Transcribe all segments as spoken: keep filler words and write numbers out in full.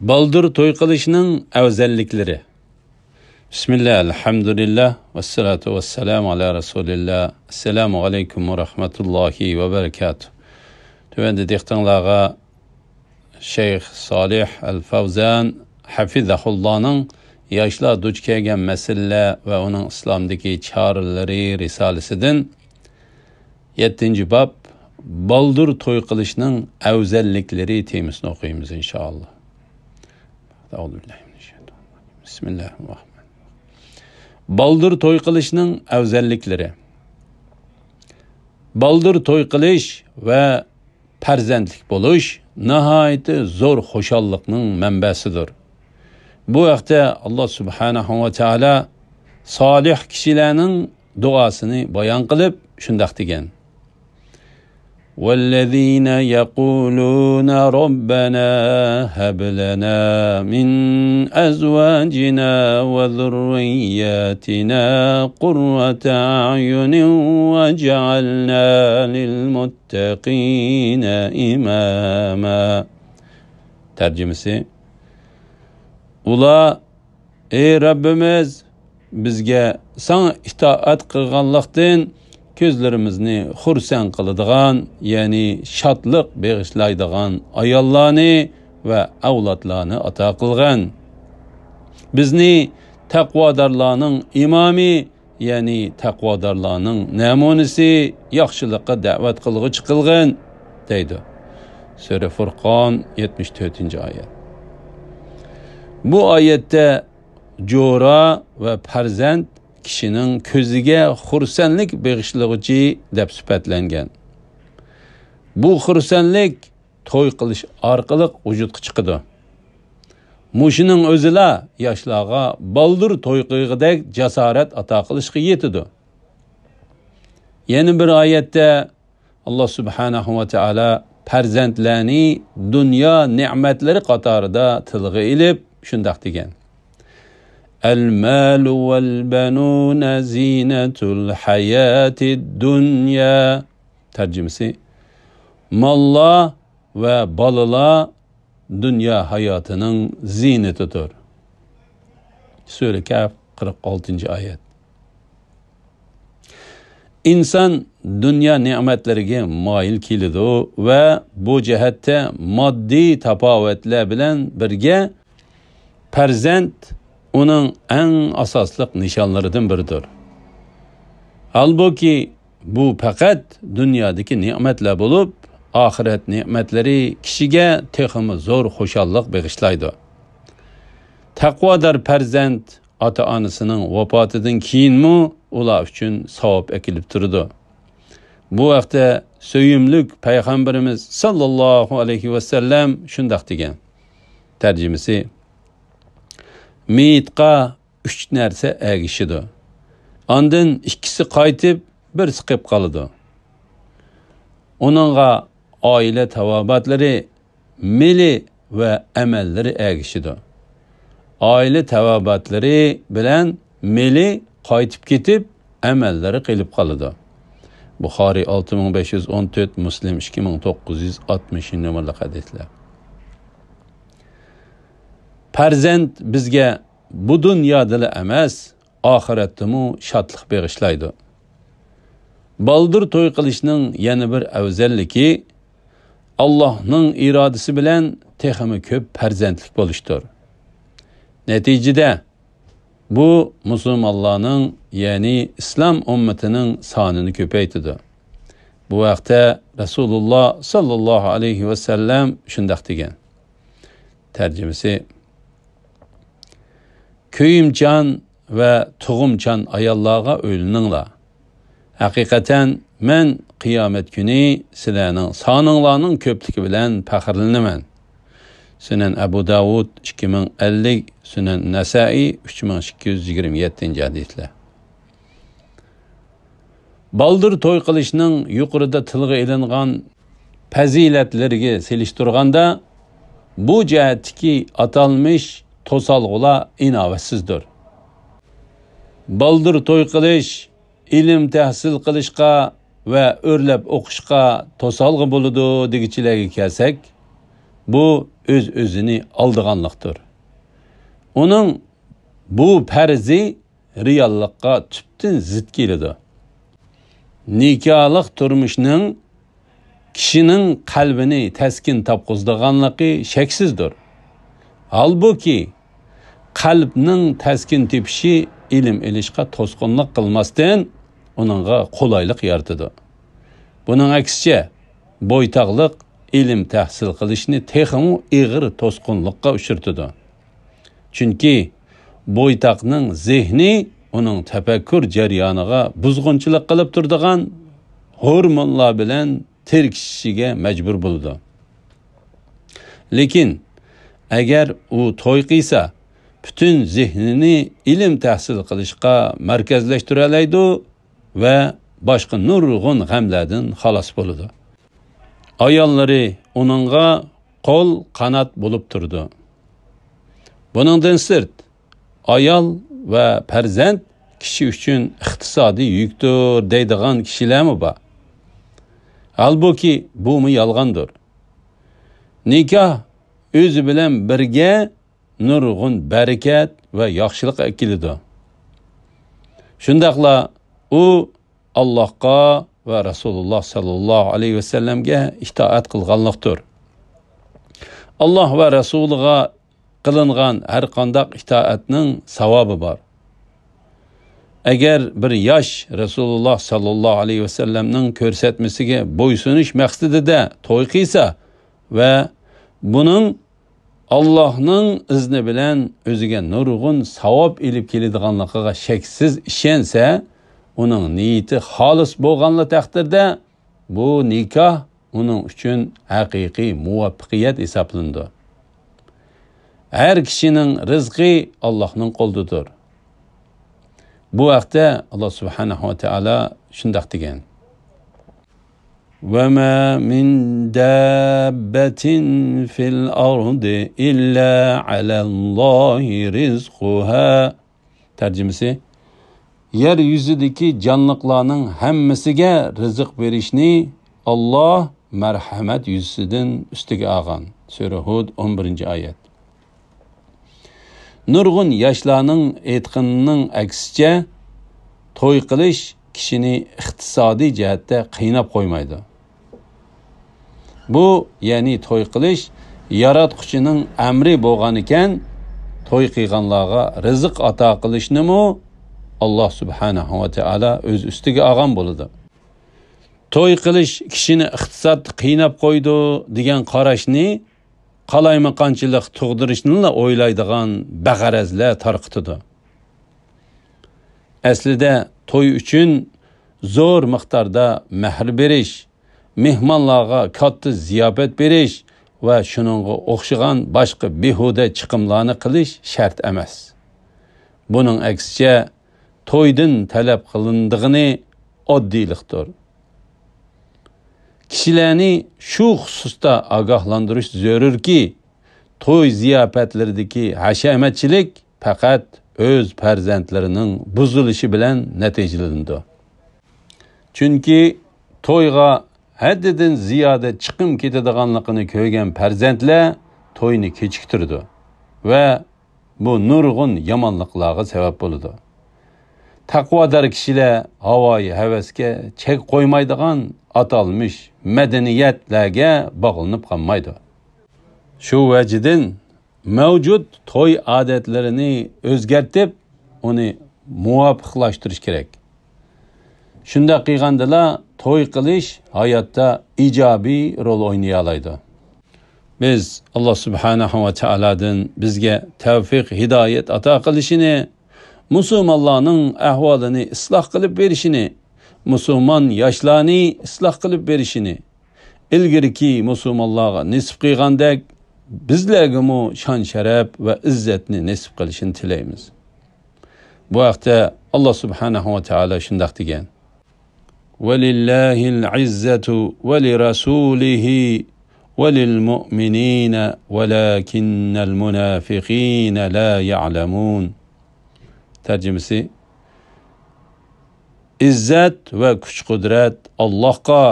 بالدۇر توي قىلىشنىڭ ئەۋزەللىكلىرى. بىسمىللا، ئەلھەمدۇلىللا، ۋەسسالاتۇ ۋەسسالامۇ ئالا رەسۇلىللا. ئەسسالامۇ ئەلەيكۇم ۋە رەھمەتۇللاھى ۋە بەرىكاتۇھ. تۆۋەندە دىققىتىڭلارغا شەيخ سالىھ ئەل فەۋزان ھەفىزەھۇللانىڭ ياشلار دۇچ كەلگەن مەسىلىلەر ۋە ئۇنىڭ ئىسلامدىكى چارىلىرى رىسالىسىدىن يەتتىنچى باب، بالدۇر توي قىلىشنىڭ ئەۋزەللىكلىرى تېمىسىنى ئوقۇيمىز، ئىنشائاللا. بىسمىللاھىررەھمانىررەھىم. بالدۇر توي قىلىشنىڭ ئەۋزەللىكلىرى. بالدۇر توي قىلىش ۋە پەرزەنتلىك بولۇش ناھايىتى زور خۇشاللىقنىڭ مەنبەسىدۇر. بۇ ھەقتە ئاللا سۇبھانەھۇ ۋە تائالا سالىھ كىشىلەرنىڭ دۇئاسىنى بايان قىلىپ شۇنداق دېگەن: والذين يقولون ربنا هب لنا من أزواجنا وذرياتنا قرة أعين واجعلنا للمتقين إماما. تەرجىمىسى: ئۇلار، ئەي رەببىمىز، بىزگە ساڭا ئىتائەت قىلغانلىقتىن كۆزلىرىمىزنى خۇرسەن قىلىدىغان، يەنى شادلىق بېغىشلايدىغان ئاياللارنى ۋە ئەۋلادلارنى ئاتا قىلغىن. بىزنى تەقۋادارلارنىڭ ئىمامى، يەنى تەقۋادارلارنىڭ نەمۇنىسى، ياخشىلىققا دەۋەت قىلغۇچى قىلغىن، دەيدۇ. سۈرە فۇرقان، يەتمىش تۆتىنچى ئايەت. بۇ ئايەتتە جورا ۋە پەرزەنت كىشىنىڭ كۆزىگە خۇرسەنلىك بېغىشلىغۇچى دەپ سۈپەتلەنگەن. بۇ خۇرسەنلىك توي قىلىش ئارقىلىق ۋۇجۇدقا چىقىدۇ. مۇشۇنىڭ ئۆزىلا ياشلارغا بالدۇر توي قىلغۇدەك جاسارەت ئاتا قىلىشقا يېتىدۇ. يەنە بىر ئايەتتە ئاللا سۇبھانەھۇ ۋە تائالا پەرزەنتلەرنى دۇنيا نېمەتلىرى قاتارىدا تىلغا ئېلىپ شۇنداق دېگەن: المال والبنون زينة الحياة الدنيا. تەرجىمىسى: ماللار ۋە بالىلار دۇنيا ھاياتىنىڭ زىينىتىدۇر. سۈرە كەھف، قىرىق ئالتىنچى ئايەت. ئىنسان دۇنيا نېمەتلىرىگە مايىل كېلىدۇ ۋە بۇ جەھەتتە ماددىي تاپاۋەتلەر بىلەن بىرگە پەرزەنت ئۇنىڭ ئەڭ ئاساسلىق نىشانلىرىدىن بىرىدۇر. ھالبۇكى، بۇ پەقەت دۇنيادىكى نېمەتلەر بولۇپ، ئاخىرەت نېمەتلىرى كىشىگە تېخىمۇ زور خۇشاللىق بېغىشلايدۇ. تەقۋادار پەرزەنت ئاتا-ئانىسىنىڭ ۋاپاتىدىن كېيىنمۇ ئۇلار ئۈچۈن ساۋاب ئەكېلىپ تۇرىدۇ. بۇ ھەقتە سۆيۈملۈك پەيغەمبىرىمىز ساللاللاھۇ ئەلەيھى ۋەسەللەم شۇنداق دېگەن. تەرجىمىسى: مېيىتقا ئۈچ نەرسە ئەگىشىدۇ. ئاندىن ئىككىسى قايتىپ، بىرسى قېلىپ قالىدۇ. ئۇنىڭغا ئائىلە تاۋابىئاتلىرى، مېلى ۋە ئەمەللىرى ئەگىشىدۇ. ئائىلە تاۋابىئاتلىرى بىلەن مېلى قايتىپ كېتىپ، ئەمەللىرى قېلىپ قالىدۇ. بۇخارىي ئالتە مىڭ بەش يۈز ئون تۆت، مۇسلىم ئىككى مىڭ توققۇز يۈز ئاتمىش نومۇرلۇق ھەدىسلەر. پەرزەنت بىزگە بۇ دۇنيادىلا ئەمەس، ئاخىرەتتىمۇ شادلىق بېغىشلايدۇ. بالدۇر توي قىلىشنىڭ يەنە بىر ئەۋزەللىكى، ئاللاھنىڭ ئىرادىسى بىلەن تېخىمۇ كۆپ پەرزەنتلىك بولۇشتۇر. نەتىجىدە، بۇ مۇسۇلمانلارنىڭ، يەنى ئىسلام ئۈممىتىنىڭ سانىنى كۆپەيتىدۇ. بۇ ھەقتە رەسۇلۇللا ساللاللاھۇ ئەلەيھى ۋەسەللەم شۇنداق دېگەن. تەرجىمىسى: كۆيۈمچان ۋە تۇغۇمچان ئاياللارغا ئۆيلىنىڭلار. ھەقىقەتەن، مەن قىيامەت كۈنى سىلەرنىڭ سانىڭلارنىڭ كۆپلۈكى بىلەن پەخىرلىنىمەن. سۈنەن ئەبۇ داۋۇد، ئىككى مىڭ ئەللىك، سۈنەن نەسائىي، ئۈچ مىڭ ئىككى يۈز يىگىرمە يەتتىنچى ھەدىسلەر. بالدۇر توي قىلىشنىڭ يۇقىرىدا تىلغا ئېلىنغان پەزىلەتلىرىگە سېلىشتۇرغاندا، بۇ جەھەتتىكى ئاتالمىش توسالغۇلار ئىناۋەتسىزدۇر. بالدۇر توي قىلىش ئىلىم تەھسىل قىلىشقا ۋە ئۆرلەپ ئوقۇشقا توسالغۇ بولىدۇ دېگۈچىلەرگە كەلسەك، بۇ ئۆز-ئۆزىنى ئالدىغانلىقتۇر. ئۇنىڭ بۇ پەرزى رېئاللىققا تۈپتىن زىت كېلىدۇ. نىكاھلىق تۇرمۇشنىڭ كىشىنىڭ قەلبىنى تەسكىن تاپقۇزىدىغانلىقى شەكسىزدۇر. ھالبۇكى، قەلبنىڭ تەسكىن تېپىشى ئىلىم ئېلىشقا توسقۇنلۇق قىلماستىن، ئۇنىڭغا قولايلىق يارىتىدۇ. بۇنىڭ ئەكسىچە، بويتاقلىق ئىلىم تەھسىل قىلىشنى تېخىمۇ ئېغىر توسقۇنلۇققا ئۇچرىتىدۇ. چۈنكى بويتاقنىڭ زېھنى ئۇنىڭ تەپەككۇر جەريانىغا بۇزغۇنچىلىق قىلىپ تۇرىدىغان ھورمونلار بىلەن تىركىشىشىگە مەجبۇر بولىدۇ. لېكىن ئەگەر ئۇ توي قىلسا، پۈتۈن زېھنىنى ئىلىم تەھسىل قىلىشقا مەركەزلەشتۈرەلەيدۇ ۋە باشقا نۇرغۇن غەملەردىن خالاس بولىدۇ. ئاياللىرى ئۇنىڭغا قول، قانات بولۇپ تۇرىدۇ. بۇنىڭدىن سىرت، ئايال ۋە پەرزەنت كىشى ئۈچۈن ئىقتىسادىي يۈكتۇر دەيدىغان كىشىلەرمۇ بار. ھالبۇكى، بۇمۇ يالغاندۇر. نىكاھ ئۆزى بىلەن بىرگە نۇرغۇن بەرىكەت ۋە ياخشىلىق ئەكېلىدۇ. شۇنداقلا ئۇ ئاللاھقا ۋە رەسۇلۇللاھ ساللاللاھۇ ئەلەيھى ۋەسەللەمگە ئىتائەت قىلغانلىقتۇر. ئاللاھ ۋە رەسۇلىغا قىلىنغان ھەر قانداق ئىتائەتنىڭ ساۋابى بار. ئەگەر بىر ياش رەسۇلۇللاھ ساللاللاھۇ ئەلەيھى ۋەسەللەمنىڭ كۆرسەتمىسىگە بويسۇنۇش مەقسىتىدە توي قىلسا ۋە بۇنىڭ ئاللاھنىڭ ئىزنى بىلەن ئۆزىگە نۇرغۇن ساۋاب ئېلىپ كېلىدىغانلىقىغا شەكسىز ئىشەنسە، ئۇنىڭ نىيىتى خالىس بولغانلا تەقدىردە، بۇ نىكاھ ئۇنىڭ ئۈچۈن ھەقىقىي مۇۋەپپەقىيەت ھېسابلىنىدۇ. ھەر كىشىنىڭ رىزقى ئاللاھنىڭ قولىدىدۇر. بۇ ھەقتە ئاللاھ سۇبھانەھۇ ۋە تائالا شۇنداق دېگەن: وما من دابة في الأرض إلا على الله رزقها. تەرجىمىسى: يەر يۈزىدىكى جانلىقلارنىڭ ھەممىسىگە رىزىق بېرىشنى ئاللاھ مەرھەمەت يۈزىسىدىن ئۈستىگە ئالغان. سۈرە ھۇد، ئون بىرىنچى ئايەت. نۇرغۇن ياشلارنىڭ ئېيتقىنىنىڭ ئەكسىچە، توي قىلىش كىشىنى ئىقتىسادىي جەھەتتە قىيناپ قويمايدۇ. بۇ، يەنى توي قىلىش ياراتقۇچىنىڭ ئەمرى بولغانىكەن، توي قىلغانلارغا رىزىق ئاتا قىلىشنىمۇ ئاللاھ سۇبھانەھۇ ۋە تائالا ئۆز ئۈستىگە ئالغان بولىدۇ. توي قىلىش كىشىنى ئىقتىسادتا قىيناپ قويىدۇ دېگەن قاراشنى قالايمىقانچىلىق تۇغدۇرۇشنىلا ئويلايدىغان بىغەرەزلەر تارقىتىدۇ. ئەسلىدە توي ئۈچۈن زور مىقداردا مەھىر بېرىش، مېھمانلارغا كاتتا زىياپەت بېرىش ۋە شۇنىڭغا ئوخشىغان باشقا بىھۇدە چىقىملارنى قىلىش شەرت ئەمەس. بۇنىڭ ئەكسىچە، تويدىن تەلەپ قىلىنىدىغىنى ئاددىيلىقتۇر. كىشىلەرنى شۇ خۇسۇستا ئاگاھلاندۇرۇش زۆرۈركى، توي زىياپەتلىرىدىكى ھەشەمەتچىلىك پەقەت ئۆز پەرزەنتلىرىنىڭ بۇزۇلۇشى بىلەن نەتىجىلىنىدۇ. چۈنكى تويغا ھەددىدىن زىيادە چىقىم كېتىدىغانلىقىنى كۆرگەن پەرزەنتلەر توينى كېچىكتۈرىدۇ ۋە بۇ نۇرغۇن يامانلىقلارغا سەۋەب بولىدۇ. تەقۋادار كىشىلەر ھاۋايى ھەۋەسكە چەك قويمايدىغان ئاتالمىش مەدەنىيەتلەرگە باغلىنىپ قالمايدۇ. شۇ ۋەجىدىن مەۋجۇت توي ئادەتلىرىنى ئۆزگەرتىپ، ئۇنى مۇۋاپىقلاشتۇرۇش كېرەك. شۇنداق قىلغاندىلا توي قىلىش ھاياتتا ئىجابىي رول ئوينىيالايدۇ. بىز ئاللاھ سۇبھانەھۇ ۋە تائالادىن بىزگە تەۋفىق، ھىدايەت ئاتا قىلىشىنى، مۇسۇلمانلارنىڭ ئەھۋالىنى ئىسلاھ قىلىپ بېرىشىنى، مۇسۇلمان ياشلارنى ئىسلاھ قىلىپ بېرىشىنى، ئىلگىرىكى مۇسۇلمانلارغا نېسىپ قىلغاندەك، بىزلەرگىمۇ شان-شەرەپ ۋە ئىززەتنى نېسىپ قىلىشىنى تىلەيمىز. بۇ ھەقتە ئاللاھ سۇبھانەھۇ ۋە تائالا شۇنداق دېگەن: ولله العزة ولرسوله وللمؤمنين ولكن المنافقين لا يعلمون. تەرجىمىسى: ئىززەت ۋە كۈچ-قۇدرەت ئاللاھقا،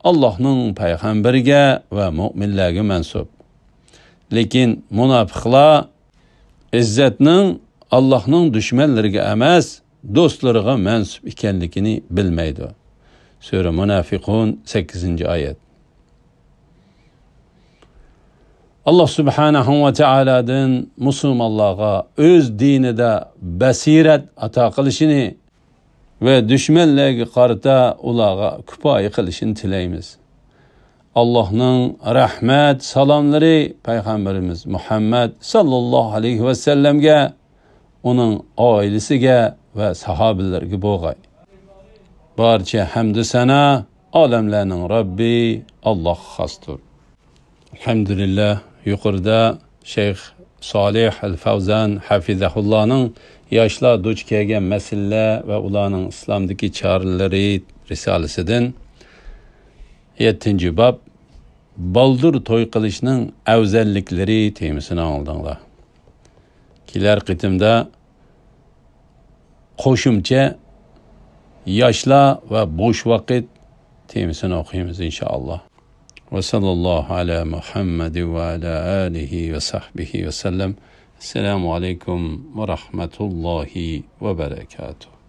ئاللاھنىڭ پەيغەمبىرىگە ۋە مۆمىنلەرگە مەنسۇپ. لېكىن مۇناپىقلار ئىززەتنىڭ ئاللاھنىڭ دۈشمەنلىرىگە ئەمەس، دوستلىرىغا مەنسۇپ ئىكەنلىكىنى بىلمەيدۇ. سۈرە مۇنافىقۇن، سەككىزىنچى ئايەت. ئاللاھ سۇبھانەھۇ ۋە تائالادىن مۇسۇلمانلارغا ئۆز دىنىدا بەسىرەت ئاتا قىلىشىنى ۋە دۈشمەنلەرگە قارىتا ئۇلارغا كۇپايە قىلىشىنى تىلەيمىز. ئاللاھنىڭ رەھمەت سالاملىرى پەيغەمبىرىمىز مۇھەممەد ساللاللاھۇ ئەلەيھى ۋەسەللەمگە، ئۇنىڭ ئائىلىسىگە ۋە ساھابىلىرىگە بولغاي. بارچە ھەمدۇ سانا ئالەملەرنىڭ رەببى ئاللاھقا خاستۇر. ئەلھەمدۇلىللاھ، يۇقىرىدا شەيخ سالىھ ئەل فەۋزان ھەفىزەھۇللانىڭ ياشلار دۇچ كەلگەن مەسىلىلەر ۋە ئۇلارنىڭ ئىسلامدىكى چارىلىرى رىسالىسىدىن يەتتىنچى باب، بالدۇر توي قىلىشنىڭ ئەۋزەللىكلىرى تېمىسىنى ئاڭلىدىڭلار. كېلەر قېتىمدا قوشۇمچە ياشلار ۋە بوش ۋاقىت تېمىسىنى ئوقۇيمىز، ئىنشائاللاھ. ۋە ساللاللاھۇ ئەلا مۇھەممەد ۋە ئەلا ئالىھى ۋە سەھبىھى ۋە سەللەم. ئەسسالامۇ ئەلەيكۇم ۋە رەھمەتۇللاھى ۋە بەرەكاتۇھ.